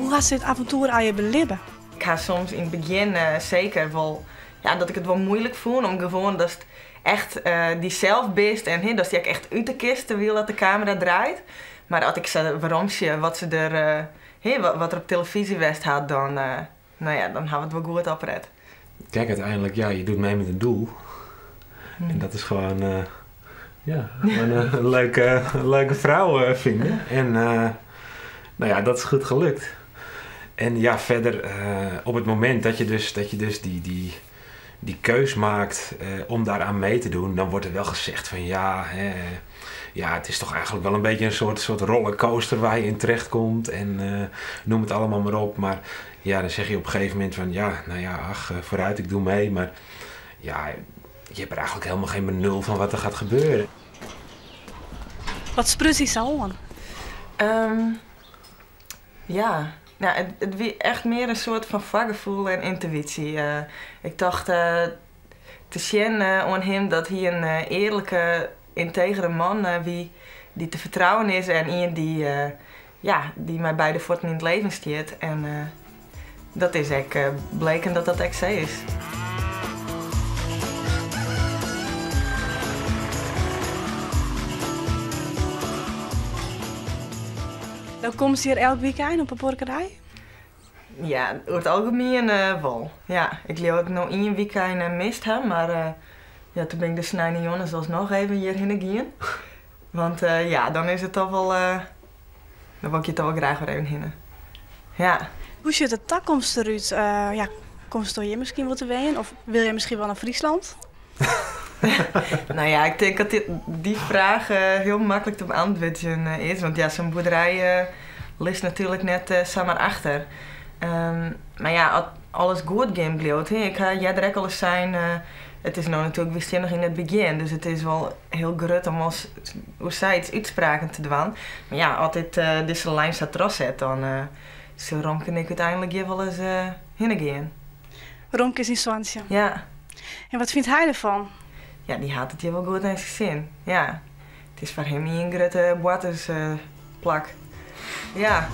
Hoe hast dit avontoer allegear belibbe? Ik ha soms yn it begjin seker wol, ja, dat ik it wol muoilik fûn om gewoan datst echt dysels bist en hè, datst dy ek echt ute kinst terwyl dat de kamera draait. Mar as ik sa weromsjoch wat se der, hè, wat der op telefyzje west hat, dan, no ja, dan ha we it wol goed opret. Kijk, uiteindelijk, ja, je doet mee met een doel. En dat is gewoon, ja, gewoon een leuke vrouw vinden. En nou ja, dat is goed gelukt. En ja, verder, op het moment dat je dus die keus maakt om daaraan mee te doen, dan wordt er wel gezegd van ja, hè, ja, het is toch eigenlijk wel een beetje een soort rollercoaster waar je in terechtkomt en noem het allemaal maar op. Maar ja, dan zeg je op een gegeven moment van ja, nou ja, ach, vooruit, ik doe mee. Maar ja, je hebt er eigenlijk helemaal geen benul van wat er gaat gebeuren. Wat spruts dy sa oan? Ja, nou, it wie echt mear in soart fan foargefoel en yntuysje. Ik tocht te sjen oan him dat hy in earlike, yntegere man wie dy't te fertrouwen is en ien dy't, ja, dy't mei beide fuotten yn it libben stiet. En dat is ek bleken dat dat ek sa is. Dan komst hjir elk wykein op 'e buorkerij? Ja, oer it algemien wol. Ja, ik leau dat ik no ien wykein mist ha, mar ja, doe bin ik de sneinejûn alsnoch even hjirhinne gien. Want ja, dan is it dochs wol, dan wol ik hjir dochs wol graach wer even hinne. Ja. Hoe sjocht de takomst derút? Ja, komsto hjir miskien wol te wenjen of wolle je miskien wol nei Fryslân? Nou ja, ik tink dat dy fraach hiel maklik te beäntwurdzjen is. Want ja, sa'n boerderij litst natuerlik net samar achter. Mar ja, as alles goed gean bliuwt, hè, ik ha earder ek alris sein, it is no natuerlik, wy steane noch yn it begjin, dus it is wol hiel grut om as oer sayts útspraken te dwaan. Mar ja, as dizze lijn sa trochset, dan sil Romke en ik úteinlik hjir wolris hinne gean. Romke is dyn soantsje. Ja. En wat fynt hy derfan? Ja, dy hat it hjir wol goed nei syn sin. Ja. It is foar him ien grutte boartersplak. Ja.